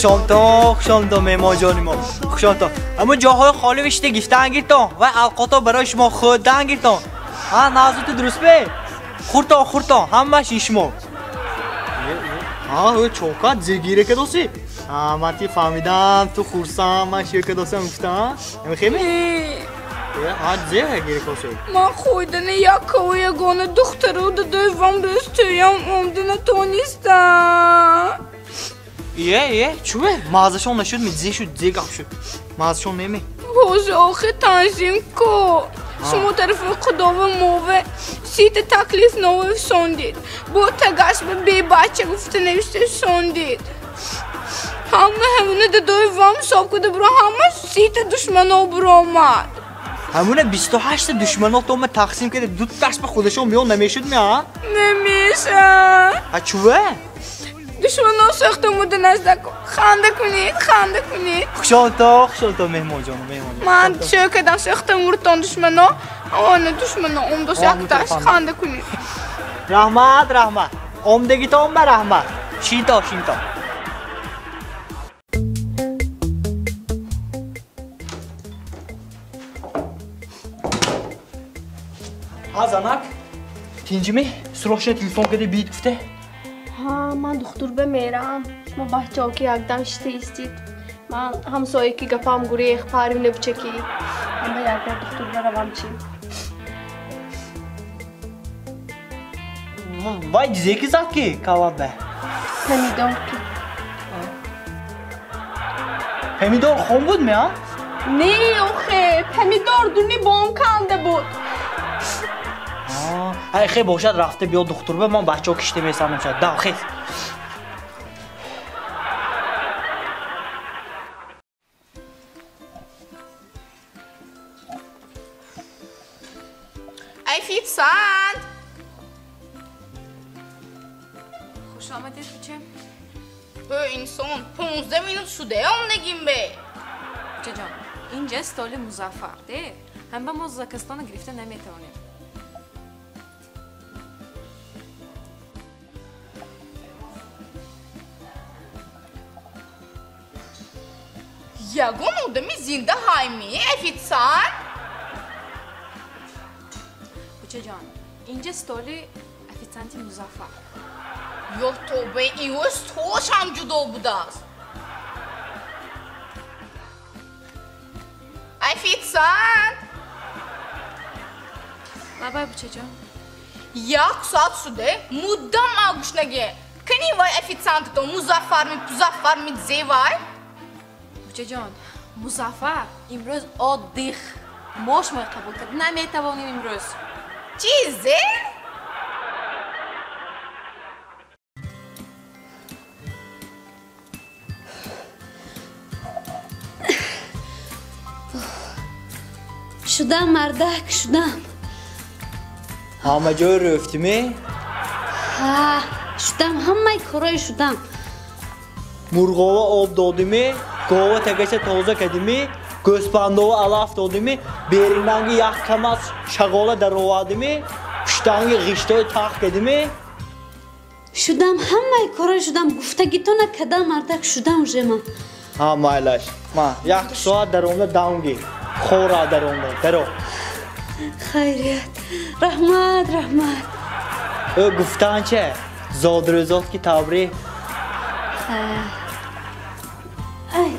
Хушомто, хушомто меҳмонҷони мо. Хушомто. Аммо ҷоҳои холӣ вишта гифтан гиртон ва алқото барои шумо хӯрдан гиртон. Ҳа, назуту дуруст бе? Хӯртон, хӯртон, ҳамаш ин шумо. Ҳа, ӯ чокат зиргира кадоси? Ҳа, ман ти фаҳмидам, ту хурсанд, ман шир кадосам гуфтам. Намехеми? Ҳа, зер гира коси. Ман хӯрдани яккаву ягона духтару дадои вам рӯз тӯям омда натонистам. Ие, ие, чӯе? Маззашон нашуд, ми зе шуд, зе гап шуд. Маззашон неми. Ҳозир охир танзим ку. Шумо тарафи худова мове сита таклиф нове фисондид. Бо тагаш ба бебача гуфта навишта фисондид. Ҳама ҳамуна дадои вам ҳисоб куда буро, ҳама сита душмано буромад. Ҳамуна 28 душмано тома тақсим карда, дуташ ба худашон миён намешуд ми, а? Намеша. Ҳа, чӯе? Душмано сохта муданаст. Ханда кунед, ханда кунед. Хушонто, хушонто меҳмонҷон, меҳмонҷон. Ман шӯ кардам сохта муртон душмано. Она душмано омдос якташ ханда кунед. Раҳмат, раҳмат. Омдагитон ба раҳмат. Шинто, шинто. Ҳа, занак, тинҷими? Срочно телефон карда биид гуфте? Ҳа, ман духтур ба мерам. Шумо бачаҳо ки якдам шита истид. Ман ҳамсоя ки гапам гурех, парим набучакӣ. Ҳама якбор духтур баравам чи. Вай зеки зад ки калабе? Помидор ки. Помидор хом буд ми, а? Не, охе, помидор дуни бом канда буд. Ай хе бошад рафта биё духтур ба ман бачаҳо кишта месанам шад. Дав хез. Официант! Хуш омадед, буча. Ӯ инсон, 15 минут шуда омдагим бе. Бучаҷон, инҷа столи Музаффар, де? Ҳама мо закастона гирифта наметавонем. Ягон одами зинда ҳайми, официант? Бучаҷон, инҷа столи официанти Музаффар. Ё тобе, ин столшам ҷудо будааст. Официант! Лабай, бучаҷон. Як соат шуда, муддам агушнаге. Кани вай официантато Музаффарми, Пузаффарми, зевай? Бучаҷон, Музаффар имрӯз отдых. Мо шуморо қабул кард наметавонем имрӯз. Чизе? Шудам, мардак, шудам. Ҳама ҷой рӯфтимӣ? Ҳа, шудам, ҳамаи корои шудам. Мурғова об додимӣ, гова тагаша тоза кардимӣ, гӯспандова алаф додимӣ, беринанги ях камаз шағола даровардимӣ, пуштанги ғиштои тах кардимӣ. Шудам, ҳамаи корои шудам, гуфтагитона кадам, мардак, шудам уже ман. Ҳа, майлаш. Ма, як соат даромда дамги. Хора даромда, даро. Хайрият. Раҳмат, раҳмат. Ӯ гуфтан че? Зодрӯзот ки табрик. Ҳа. Ай.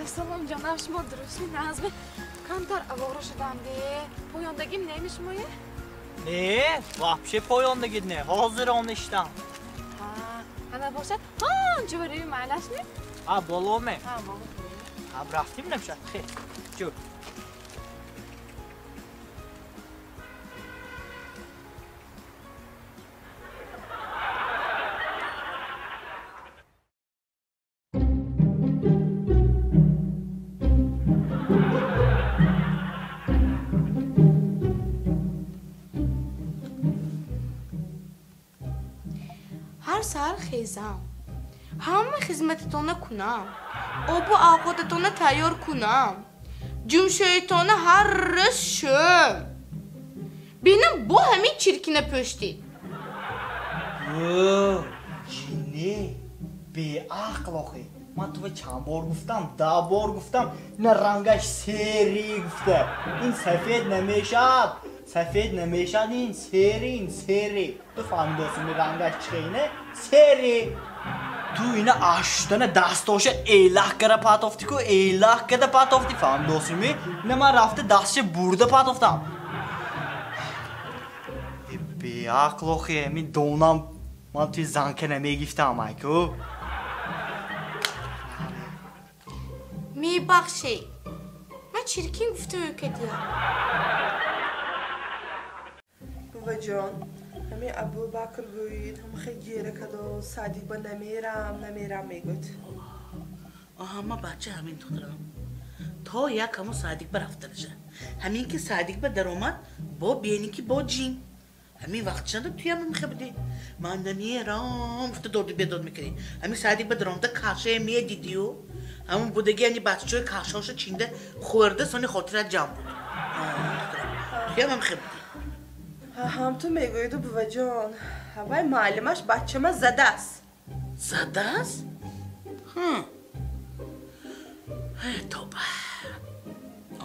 Ассалом ҷонам, шумо дурустми, назми? Камтар авора шудам де. Поёндагим неми шумое? Не, вообще поёндагид не. Ҳозир он иштам. Ҳа, Ана бошад, ҳон ҷӯраи майлаш не? А, боло ме? Ҳа, боло. А, рафтим намешад. Хе. Чӯ. Ҳар саҳар хезам, ҳама хизмататонро кунам, обу авқотатонро тайёр кунам, ҷумшӯитонро ҳар рӯз шӯм. Бинам бо ҳамин чиркина пӯштид. Ҷинне, беақл охи. Ман тува чанд бор гуфтам, 10 бор гуфтам, ина рангаш сери гуфта. Ин сафед намешавад. Сафед намешавад, ин сери, ин сери. Ту фаҳмидосими рангаш чӣ ине? Сери. Ту ина аштана дастоша элах кара патофти ку, элах када патофти, фаҳмидосими? Ина ман рафта дастша бурда патофтам. Беақл охи, ҳамин донам ман туи занка намегифтам, айку. Мебахшед, ман чиркин гуфта кардиям. Буваҷон, ҳамин Абубакр гӯид, ҳам хел гира кадо, садик ба намерам, намерам мегӯд. Ҳама бача ҳамин духтарам. То як ҳамо садик ба рафтанаша. Ҳамин ки садик ба даромад, бо бени ки бо ҷин. Ҳамин вақт шада туям мехе будӣ. Ман намерам, гуфта доду бедод мекунӣ. Ҳамин садик ба даромада кашае медидию, ҳамон будаги яъне бачаҳои кашаоша чинда хӯрда, сони хотират ҷамъ буд. Туям мехе будӣ. Ҳам ту мегӯиду буваҷон, ҳавай муаллимаш бачама задааст. Задааст? Тоба.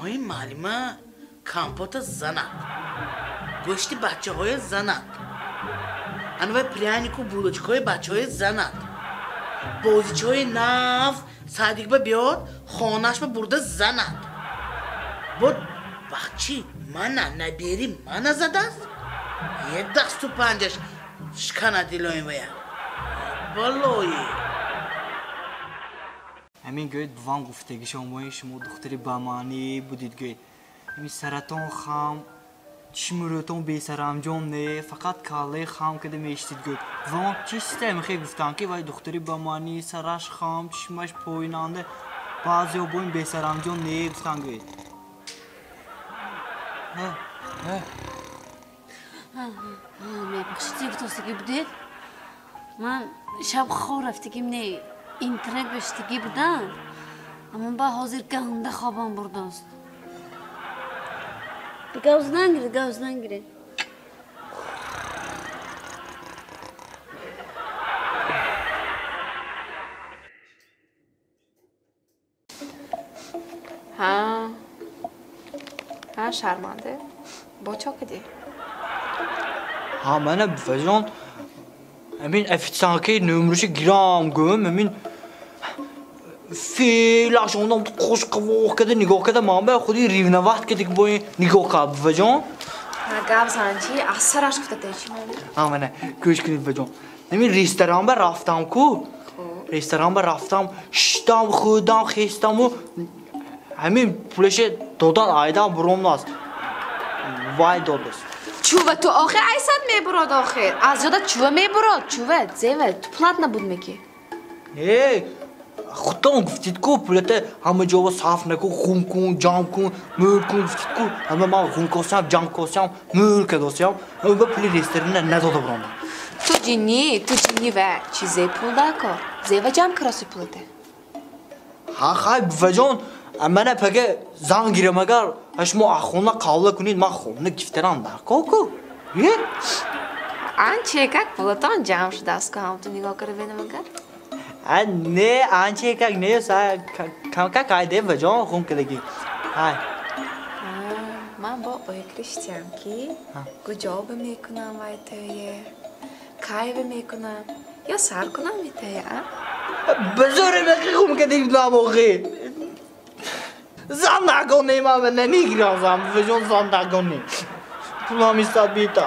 Ои муаллима компота занад, гӯшти бачаҳоя занад, анвай прянику булочкаҳои бачаҳоя занад, бозичаҳои нав садикба биёд, хонашба бурда занад. Бо вақт мана набери мана задааст? Е дасту панҷаш шикана дилоим вая. Балои. Ҳамин гӯед бувам гуфтагишон мои шумо духтари бамаънӣ будид гӯед. Ҳамин саратон хам, чишмурӯтон бесаранҷом не, фақат каллаи хам када меиштид гӯед. Бувам чиста мехе гуфтам ки вай духтари бамаънӣ, сараш хам, чишмаш поинанда, баъзеҳо бо ин бесаранҷом не гуфтан гӯед. Мебахшид, гуфтостагӣ будед? Ман шаб хоб рафтагим не, интернет бештагӣ будам. Аммо ба ҳозир ганда хобам бурдост. Гавз нангиред, гавз нангиред. Ҳа, ҳа, шарманде. Бо чо кардӣ? Ҳа, мана буваҷон, ҳамин официанткаи нумруши гирам гӯм, ҳамин феълаш ондам қошқавоқ карда нигоҳ карда, ман ба худи ревновать карда ки бо ин нигоҳ кард буваҷон. Ҳа, гап зан чи? Аз сараш гуфта те чи? Ҳа, мана гӯш кунед буваҷон. Ҳамин ресторан ба рафтам ку, ресторан ба рафтам, шиштам, хӯрдам, хестаму ҳамин пулаше додан айдам буромнааст. Вай додааст. Чува ту охир айсад мебурод охир. Аз ёда чува мебурод, чува, зева, ту пулат набуд меки. Э, худтон гуфтид ку пулата ҳама ҷоба сарф накун, хум кун, ҷамъ кун, мӯл кун гуфтид ку. Ҳама ман хум косиям, ҷамъ косиям, мӯл кадосиям. Ҳама ба пули ресторана надода бурондам. Ту ҷиннӣ, ту ҷиннӣ ва чизе пул дакор. Зева ҷамъ кароси пулате. Ҳа, хай буваҷон, мана пага зан гирам агар шумо аз хона қавла кунед, ман хона гифтарам даркор ку. Е? Анче как пулатон ҷамъ шудааст ку, ҳам ту нигоҳ кара бинам агар. А не, анче как не, са камка кайде буваҷон хун кадаги. Ҳай. Ман бо ой Криштиан ки куҷо ба мекунам вай тӯе, кай ба мекунам, ё сар кунам митӯе, а? Ба зӯре мехи хун кадаги намохи. Зан нагонем, ама намегирам зан, буваҷон зан нагонем. Пулам истад бита.